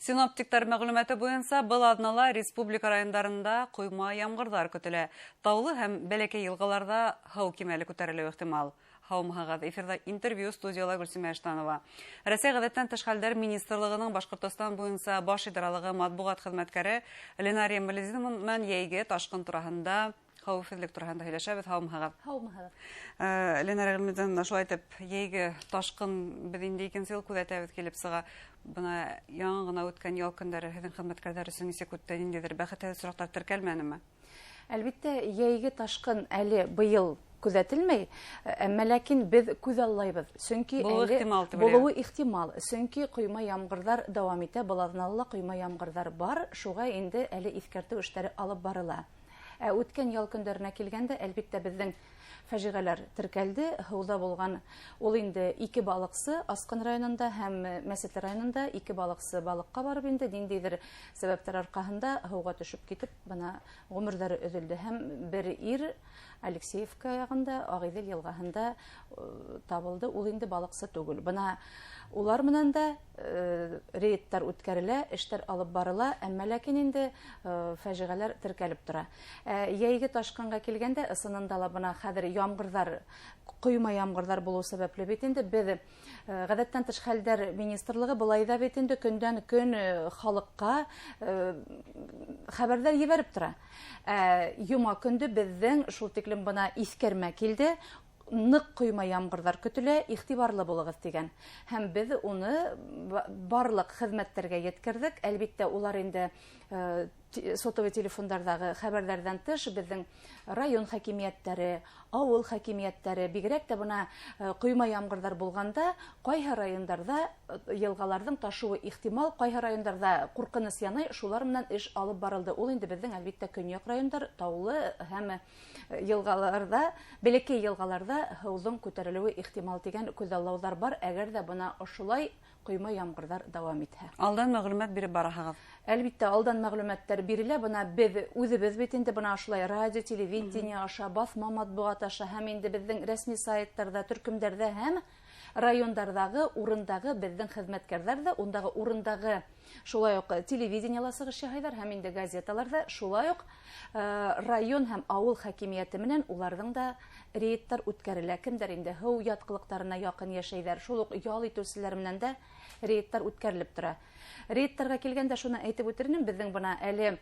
Синоптиктар мәғлүмәте буйынса был аҙнала республика райондарында ҡойма ямғырҙар көтөлә. Таулы һәм бәләкәй йылғаларҙа һыу кимәле күтәрелеүе ихтимал. Һаумыһығыҙ! Эфирҙа интервью, студияла Гөлсимә Эштанова. Рәсәй ғәҙәттән тыш хәлдәр министрлығының Башҡортостан буйынса баш идаралығы матбуғат хеҙмәткәре Ленария Малезина менән йәйге ташҡын тураһында, хәүефһеҙлек тураһында һөйләшәбеҙ. Һаумыһығыҙ! Һаумыһығыҙ! Ленара Ғилметдиновна, шулай итеп, йәйге ташҡын беҙ инде икенсе йыл күҙәтәбеҙ килеп сыға. Бына яңы ғына үткән ял көндәре һеҙҙең хеҙмәткәрҙәр өсөн нисек үтте? Ниндәйҙер бәхетһеҙ осраҡтар теркәлмәнеме? Әлбиттә, йәйге ташҡын әле быйыл күҙәтелмәй, әммә ләкин беҙ күҙаллайбыҙ, сөнки булыуы ихтимал, тип булыуы ихтимал, сөнки ҡойма ямғырҙар дауам итә, был аҙнала ла ҡойма ямғырҙар бар, шуға инде әле иҫкәртеү эштәре алып барыла. Ә үткән ял көндәренә килгәндә, әлбиттә, беҙҙең фажиғәләр теркәлде. Һыуҙа булған ул инде ике балыҡсы Асҡын районында һәм Мәсетле районында ике балыҡсы балыҡҡа барып инде ниндәйҙер сәбәптәр арҡаһында һыуға төшөп китеп, бына ғүмерҙәре өҙөлдө. Һәм бер ир Алексеевка яғында Ағиҙел йылғаһында табылды, ул инде балыҡсы түгел. Бына улар менән дә рейдтар үткәрелә, эштәр алып барыла, әммә ләкин инде фажиғәләр теркәлеп тора. Йәйге ташҡынға килгәндә, ысынында ла бына хәҙер ямғырҙар, ҡойма ямғырҙар булыу сәбәпле бит инде беҙ ғәҙәттән тыш хәлдәр министрлығы былай ҙа бит инде көндән көн халыҡҡа хәбәрҙәр ебәреп тора. Йома көндө беҙҙең шул тиклем бына иҫкәрмә килде, ныҡ ҡойма ямғырҙар көтөлә, иғтибарлы булығыҙ тигән. Һәм беҙ уны барлыҡ хеҙмәттәргә еткерҙек. Әлбиттә, улар инде сотовый телефондарҙағы хәбәрҙәрҙән тыш беҙҙең район хакимиәттәре, ауыл хакимиәттәре, бигерәк тә бына ҡойма ямғырҙар булғанда, ҡайһы райондарҙа йылғаларҙың ташыуы ихтимал, ҡайһы райондарҙа ҡурҡыныс янай, шулар менән эш алып барылды. Ул инде беҙҙең әлбиттә көньяҡ райондар, таулы һәм йылғаларҙа, бәләкәй йылғаларҙа һыуҙың күтәрелеүе ихтимал тигән күҙаллауҙар бар, әгәр ҙә бына ошолай ҡойма ямғырҙар дауам итһә. Алдан мәғлүмәт биреп бараһығыҙ? Әлбиттә, алдан мәғлүмәттәр бирелә. Бына беҙ үҙебеҙ бит инде бына ошолай радио, телевидение аша, баҫма матбуғат аша һәм инде беҙҙең рәсми сайттарҙа, төркөмдәрҙә һәм райондарҙағы, урындағы беҙҙең хеҙмәткәрҙәр ҙә, ундағы урындағы шулай уҡ телевидениела сығыш яһайҙар һәм инде газеталарҙа шулай уҡ район һәм ауыл хакимиәте менән уларҙың да рейдтар үткәрелә. Кемдәр инде һыу ятҡылыҡтарына яҡын йәшәйҙәр, шул уҡ ял итеүселәр менән дә рейдтар үткәрелеп тора. Рейдтарға килгәндә шуны әйтеп үтер инем, беҙҙең бына әле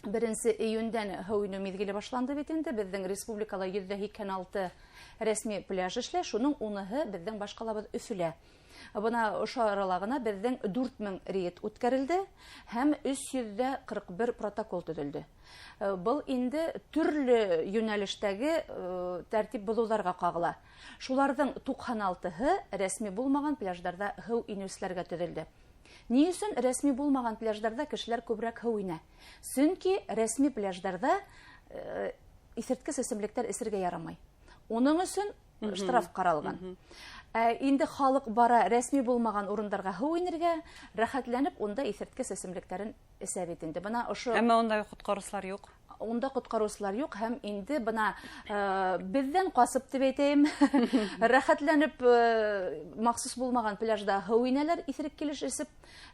1 июндән һыу инеү миҙгеле башланды бит инде. Беҙҙең республикала 186 рәсми пляж эшләй, шуның уныһы беҙҙең баш ҡалабыҙ Өфөлә. Бына ошо арала ғына беҙҙең 4000 рейд үткәрелде һәм 341 протокол төҙөлдө. Был инде төрлө йүнәлештәге тәртип боҙоуҙарға ҡағыла. Шуларҙың туҡһан алтыһы рәсми булмаған пляждарҙа һыу инеүселәргә төҙөлдө. Ни өсөн рәсми булмаған пляждарҙа кешеләр күберәк һыу инә? Сөнки рәсми пляждарҙа иҫерткес эсемлектәр эсергә ярамай. Уның өсөн штраф ҡаралған. Инде халыҡ бара рәсми булмаған урындарға һыу инергә, рәхәтләнеп унда иҫерткес эсемлектәрен эсә бит инде. Бына ошо Әммә унда ҡотҡарыусылар юҡ. Унда ҡотҡарыусылар юҡ һәм инде бына беҙҙән ҡасып тип әйтәйем, рәхәтләнеп махсус булмаған пляжда һыу инәләр, иҫерек килеш эсеп,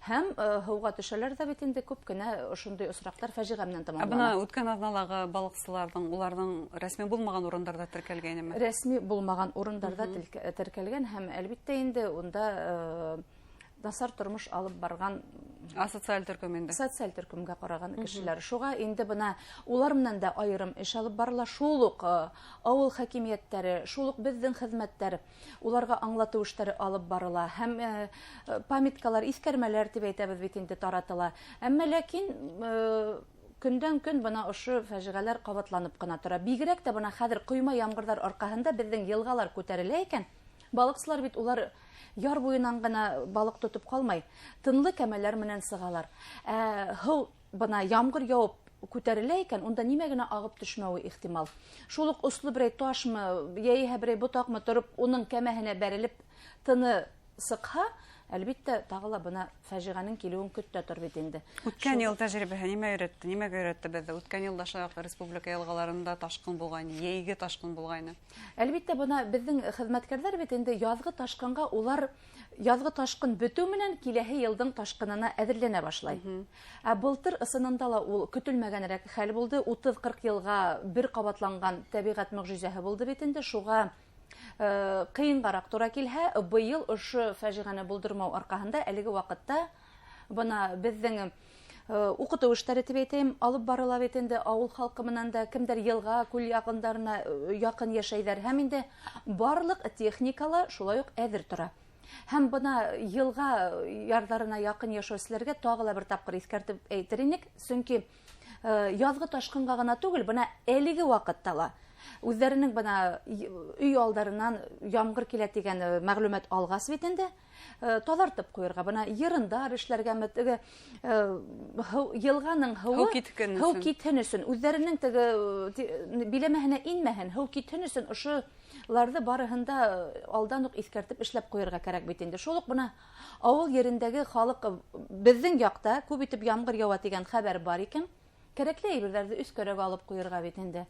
һәм һыуға төшәләр ҙә бит инде күп кенә ошондай осраҡтар фажиғә менән Ә бына тамамлана. үткән аҙналағы балыҡсыларҙың, уларҙың рәсми булмаған урындарҙа теркәлгәйнеме? Рәсми булмаған урындарҙа теркәлгән һәм әлбиттә инде унда насар тормош алып барған Асоциаль төркөм инде. Социаль төркөмгә ҡараған кешеләр. Шуға инде бына улар менән дә айырым эш алып барыла. Шул уҡ ауыл хакимиәттәре, шул уҡ беҙҙең хеҙмәттәр, уларға аңлатыу эштәре алып барыла. Һәм памяткалар, иҫкәрмәләр тип әйтәбеҙ бит инде таратыла. Әммә ләкин көндән көн бына ошо фажиғәләр ҡабатланып ҡына тора. Бигерәк тә бына хәҙер ҡойма ямғырҙар арҡаһында беҙҙең йылғалар күтәрелә икән. Балыҡсылар бит улар яр буйынан ғына балыҡ тотоп ҡалмай, тынлы кәмәләр менән сығалар. Һыу бына ямғыр яуып күтәрелә икән, унда нимә генә ағып төшмәүе ихтимал. Шул уҡ осло берәй ташмы, йәиһә берәй ботаҡмы тороп, уның кәмәһенә бәрелеп тыны сыҡһа, Әлбиттә, тағы ла бына фажиғәнең килеүен көттә тор бит инде. Үткән йыл тәжрибәһе нимә өйрәтте? Нимәгә өйрәтте беҙҙе? Үткән йылда шулай уҡ республика йылғаларында ташҡын булғайны, йәйге ташҡын булғайны. Әлбиттә, бына беҙҙең хеҙмәткәрҙәр бит инде яҙғы ташҡынға улар яҙғы ташҡын бөтөү менән киләһе йылдың ташҡынына әҙерләнә башлай. Ә былтыр ысынында ла ул көтөлмәгәнерәк хәл булды. 30-40 йылға бер ҡабатланған тәбиғәт мөғжизәһе булды бит инде. Шуға ҡыйынғараҡ тура килһә, быйыл ошо фажиғәне булдырмау арҡаһында әлеге ваҡытта бына беҙҙең уҡытыу эштәре тип әйтәйем, алып барыла бит инде ауыл халҡы менән дә, кемдәр йылға, күл яҡындарына яҡын йәшәйҙәр, һәм инде барлыҡ техникала шулай уҡ әҙер тора. Һәм бына йылға ярҙарына яҡын йәшәүселәргә тағы ла бер тапҡыр иҫкәртеп әйтер инек, сөнки яҙғы ташҡынға ғына түгел, бына әлеге ваҡытта ла үҙҙәренең бына өй алдарынан ямғыр килә тигән мәғлүмәт алғас бит инде, таҙартып ҡуйырға, бына йырындар эшләргәме, теге йылғаның һыуы һыу китһен өсөн, үҙҙәренең теге биләмәһенә инмәһен, һыу китһен өсөн ошоларҙы барыһын да алдан уҡ иҫкәртеп эшләп ҡуйырға кәрәк бит инде. Шул уҡ бына ауыл ерендәге халыҡ беҙҙең яҡта күп итеп ямғыр яуа тигән хәбәр бар икән, кәрәкле әйберҙәрҙе өҫкәрәк алып ҡуйырға бит инде.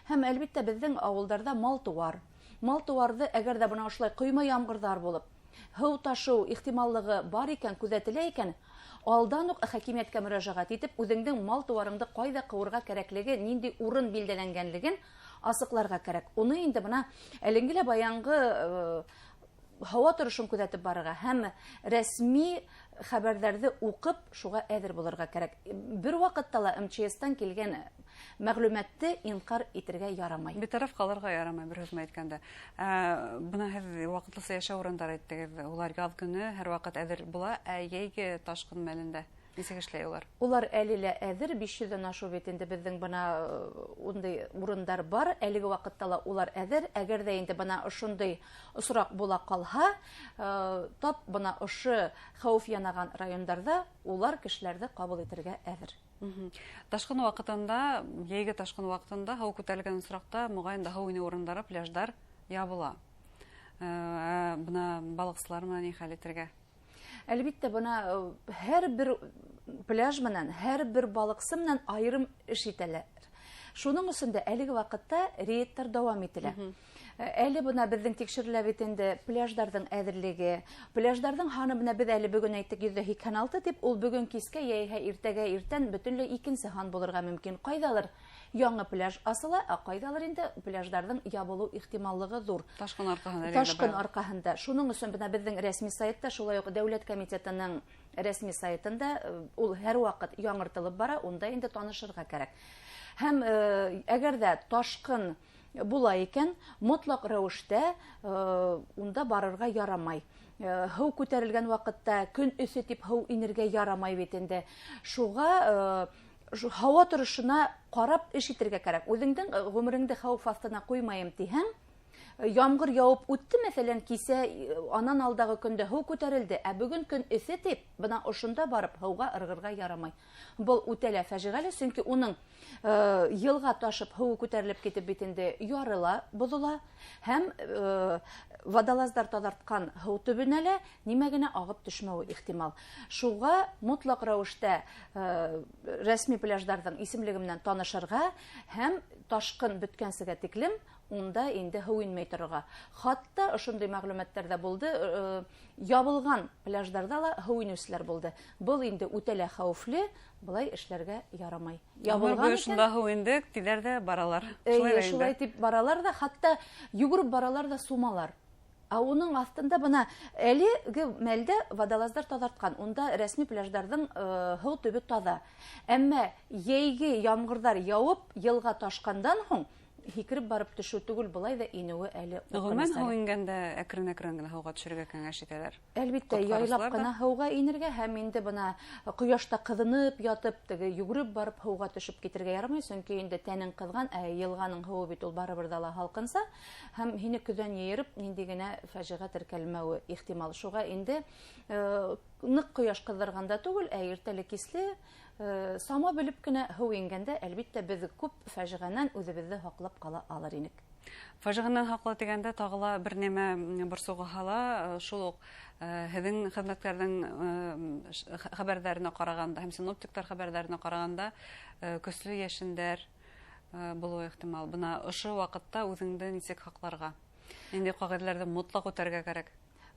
Һәм әлбиттә беҙҙең ауылдарҙа мал-тыуар. Мал-тыуарҙы әгәр ҙә бына ошолай ҡойма ямғырҙар булып, һыу ташыу ихтималлығы бар икән, күҙәтелә икән, алдан уҡ хакимиәткә мөрәжәғәт итеп, үҙеңдең мал-тыуарыңды ҡайҙа ҡыуырға кәрәклеге, ниндәй урын билдәләнгәнлеген асыҡларға кәрәк. Уны инде бына әлеңге лә баянғы һауа торошон күҙәтеп барырға һәм рәсми хәбәрҙәрҙе уҡып, шуға әҙер булырға кәрәк. Бер ваҡытта ла МЧС-тан килгән мәғлүмәтте инҡар итергә ярамай. Битараф ҡалырға ярамай, бер һүҙ менән әйткәндә. Бына һеҙ ваҡытлыса йәшәү урындары әйттегеҙ. Улар яҙ көнө һәр ваҡыт әҙер була, ә йәйге ташҡын мәлендә нисек эшләй улар? Улар әле лә әҙер, 500-дән ашыу бит инде беҙҙең бына ундай урындар бар. Әлеге ваҡытта ла улар әҙер. Әгәр ҙә инде бына ошондай осраҡ була ҡалһа, тап бына ошо хәүеф янаған райондарҙа улар кешеләрҙе ҡабул итергә әҙер. Ташҡын ваҡытында, йәйге ташҡын ваҡытында һыу күтәрелгән осраҡта моғайын да һыу инеү урындары, пляждар ябыла. Бына балыҡсылар менән ни хәл итергә? Әлбиттә, бына һәр бер пляж менән, һәр бер балыҡсы менән айырым эш итәләр. Шуның өсөн дә әлеге ваҡытта рейдтар дауам ителә. Әле бына беҙҙең тикшерелә бит инде пляждарҙың әҙерлеге. Пляждарҙың һаны бына беҙ әле бөгөн әйттек 186 тип, ул бөгөн кискә йәйһә иртәгә иртән бөтөнләй икенсе һан булырға мөмкин. Ҡайҙалыр яңы пляж асыла, ә ҡайҙалыр инде пляждарҙың ябылыу ихтималлығы ҙур. Ташҡын арҡаһында. Ташҡын арҡаһында. Шуның өсөн бына беҙҙең рәсми сайтта, шулай уҡ Дәүләт комитетының рәсми сайтында ул һәр ваҡыт яңыртылып бара, унда инде танышырға кәрәк. Һәм әгәр ҙә ташҡын була икән, мотлаҡ рәүештә унда барырға ярамай. Һыу күтәрелгән ваҡытта көн эҫе тип һыу инергә ярамай бит инде. Шуға һауа торошона ҡарап эш итергә кәрәк. Үҙеңдең ғүмереңде хәүеф аҫтына ҡуймайым тиһәң, ямғыр яуып үтте, мәҫәлән, кисә, анан алдағы көндә һыу күтәрелде, ә бөгөн көн эҫе тип, бына ошонда барып һыуға ырғырға ярамай. Был үтә лә фажиғәле, сөнки уның йылға ташып һыуы күтәрелеп китеп бит инде ярыла, боҙола, һәм водолаздар таҙартҡан һыу төбөнә лә нимә генә ағып төшмәүе ихтимал. Шуға мотлаҡ рәүештә рәсми пляждарҙың исемлеге менән танышырға һәм ташҡын бөткәнсегә тиклем унда инде һыу инмәй торорға. Хатта ошондай мәғлүмәттәр ҙә булды, ябылған пляждарҙа ла һыу инеүселәр булды. Был инде үтә лә хәүефле, былай эшләргә ярамай. Ябылған икән, һыу индек, тиҙәр ҙә баралар. Шулай тип баралар ҙа, хатта йүгереп баралар ҙа сумалар. Ә уның аҫтында бына әлеге мәлдә водолаздар таҙартҡан, унда рәсми пляждарҙың һыу төбө таҙа. Әммә йәйге ямғырҙар яуып, йылға ташҡандан һуң һикереп барып төшөү түгел, былай ҙа инеүе әле. Ғөмүмән, һыу ингәндә әкрен-әкрен генә һыуға төшөргә кәңәш итәләр. Әлбиттә, яйлап ҡына һыуға инергә һәм инде бына ҡояшта ҡыҙынып ятып, теге йүгереп барып һыуға төшөп китергә ярамай, сөнки инде тәнең ҡыҙған, ә йылғаның һыуы бит ул барыбер ҙа ла һалҡынса, һәм һине көҙән йыйырып ниндәй генә фажиғә теркәлмәүе ихтимал. Шуға инде ныҡ ҡояш ҡыҙҙырғанда түгел, ә иртәле-кисле сама белеп кенә һыу ингәндә, әлбиттә, беҙ күп фажиғәнән үҙебеҙҙе һаҡлап ҡала алыр инек. Фажиғәнән һаҡла тигәндә тағы ла бер нәмә борсоуға һала, шул уҡ һеҙҙең хеҙмәткәрҙең хәбәрҙәренә ҡарағанда һәм синоптиктар хәбәрҙәренә ҡарағанда көслө йәшендәр булыуы ихтимал. Бына ошо ваҡытта үҙеңде нисек һаҡларға? Ниндәй ҡағиҙәләрҙе мотлаҡ үтәргә кәрәк?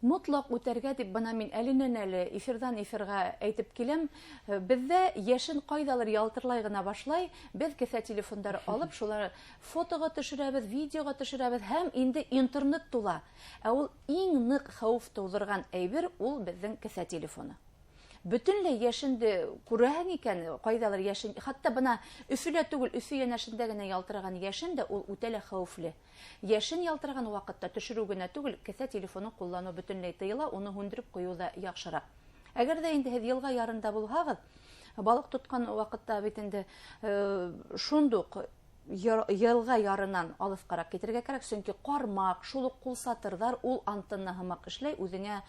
Мотлаҡ үтәргә тип бына мин әленән-әле эфирҙан эфирға әйтеп киләм. Беҙҙә йәшен ҡайҙалыр ялтырлай ғына башлай, беҙ кеҫә телефондары алып, шулары фотоға төшөрәбеҙ, видеоға төшөрәбеҙ һәм инде интернет тула. Ә ул иң ныҡ хәүеф тыуҙырған әйбер ул беҙҙең кеҫә телефоны. Бөтөнләй йәшенде күрәһең икән, ҡайҙалыр йәшен, хатта бына Өфөлә түгел, Өфө йәнәшендә генә ялтыраған йәшен дә ул үтә лә хәүефле. Йәшен ялтыраған ваҡытта төшөрөү генә түгел, кеҫә телефонын ҡулланыу бөтөнләй тыйыла, уны һүндереп ҡуйыу ҙа яҡшыраҡ. Әгәр ҙә инде һеҙ йылға ярында булһағыҙ, балыҡ тотҡан ваҡытта бит инде шундуҡ йылға ярынан алыҫҡараҡ китергә кәрәк, сөнки ҡармаҡ, шул уҡ ҡулсатырҙар ул антенна һымаҡ эшләй, үҙеңә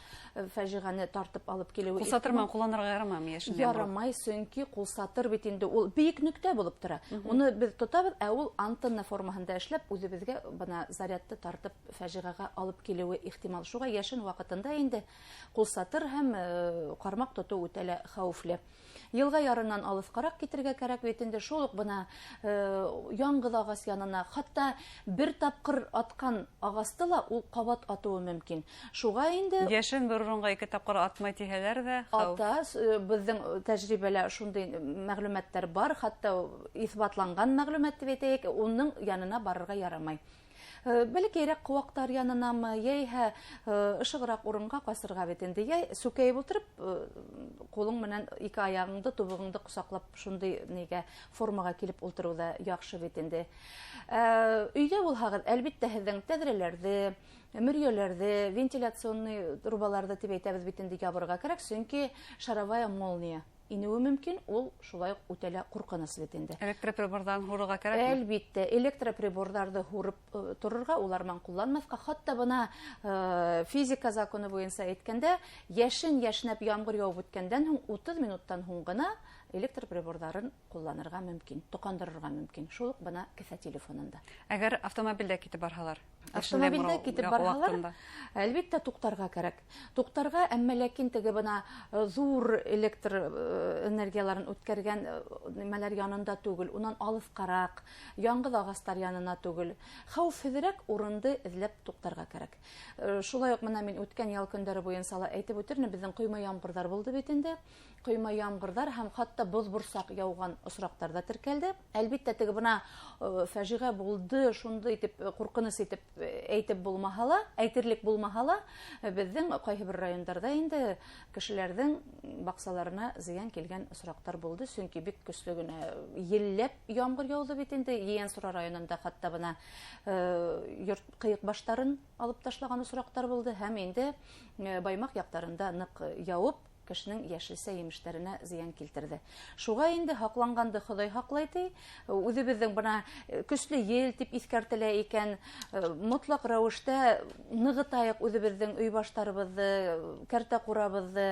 фажиғәне тартып алып килеүе. Ҡулсатыр менән ҡулланырға ярамаймы йәшен? Ярамай, сөнки ҡулсатыр бит инде ул бейек нөктә булып тора. Уны беҙ тотабыҙ, ә ул антенна формаһында эшләп, үҙебеҙгә бына зарядты тартып фажиғәгә алып килеүе ихтимал. Шуға йәшен ваҡытында инде ҡулсатыр һәм ҡармаҡ тотоу үтә лә хәүефле. Йылға ярынан алыҫҡараҡ китергә кәрәк бит инде, шул уҡ бына яңғыҙ ағас янына, хатта бер тапҡыр атҡан ағасты ла ул ҡабат атыуы мөмкин. Шуға инде йәшен бер урынға ике тапҡыр атмай тиһәләр ҙә, хәүеф. Ата, беҙҙең тәжрибәлә шундай мәғлүмәттәр бар, хатта иҫбатланған мәғлүмәт тип әйтәйек, уның янына барырға ярамай. Бәләкәйерәк ҡыуаҡтар янынамы, йәйһә ышығыраҡ урынға ҡасырға бит инде, йәй сүкәйеп ултырып, ҡулың менән ике аяғыңды, тубығыңды ҡосаҡлап шундай нигә формаға килеп ултырыу ҙа яҡшы бит инде. Өйҙә булһағыҙ, әлбиттә, һеҙҙең тәҙрәләрҙе, мөрйәләрҙе, вентиляционный трубаларҙы тип әйтәбеҙ бит инде, ябырға кәрәк, сөнки шаровая молния инеүе мөмкин, ул шулай уҡ үтә лә ҡурҡыныс бит инде. Электроприборҙан һурырға кәрәкме? Әлбиттә, электроприборҙарҙы һурып торорға, улар менән ҡулланмаҫҡа. Хатта бына физика законы буйынса әйткәндә, йәшен йәшнәп ямғыр яуып үткәндән һуң 30 минуттан һуң ғына электроприборҙарын ҡулланырға мөмкин, тоҡандырырға мөмкин. Шул уҡ бына кеҫә телефонында. Әгәр автомобилдә китеп барһалар? Автомобилдә китеп барһалар, әлбиттә, туҡтарға кәрәк. Туҡтарға, әммә ләкин теге бына ҙур электр энергияларын үткәргән нимәләр янында түгел, унан алыҫҡараҡ, яңғыҙ ағастар янына түгел, хәүефһеҙерәк урынды эҙләп туҡтарға кәрәк. Шулай уҡ бына мин үткән ял көндәре буйынса ла әйтеп үтермен, беҙҙең ҡойма ямғырҙар булды бит инде. Ҡойма ямғырҙар һәм хатта боҙ борсаҡ яуған осраҡтар ҙа теркәлде. Әлбиттә, теге бына фажиғә булды, шундай итеп ҡурҡыныс итеп әйтеп булмаһа ла, әйтерлек булмаһа ла, беҙҙең ҡайһы бер райондарҙа инде кешеләрҙең баҡсаларына зыян килгән осраҡтар булды, сөнки бик көслө генә елләп ямғыр яуҙы бит инде. Ейәнсура районында хатта бына йорт ҡыйыҡ баштарын алып ташлаған осраҡтар булды һәм инде Баймаҡ яҡтарында ныҡ яуып кешенең йәшелсә емештәренә зыян килтерҙе. Шуға инде һаҡланғанды Хоҙай һаҡлай ти. Үҙебеҙҙең бына көслө ел тип иҫкәртелә икән, мотлаҡ рәүештә нығытайыҡ үҙебеҙҙең өй баштарыбыҙҙы, кәртә ҡурабыҙҙы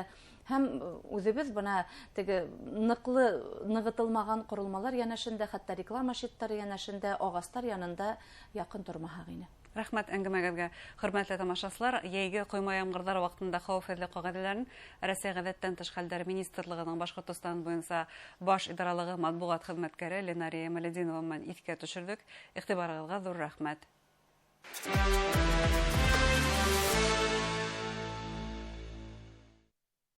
һәм үҙебеҙ бына теге ныҡлы нығытылмаған ҡоролмалар йәнәшендә, хатта реклама щиттары йәнәшендә, ағастар янында яҡын тормаһаҡ ине. Рәхмәт әңгәмәгеҙгә, хөрмәтле тамашасылар. Йәйге ҡойма ямғырҙар ваҡытында хәүефһеҙлек ҡағиҙәләрен Рәсәй ғәҙәттән тыш хәлдәр министрлығының Башҡортостан буйынса баш идаралығы матбуғат хеҙмәткәре Ленария Ямалетдинова менән иҫкә төшөрҙөк. Иғтибарығыҙға ҙур рәхмәт.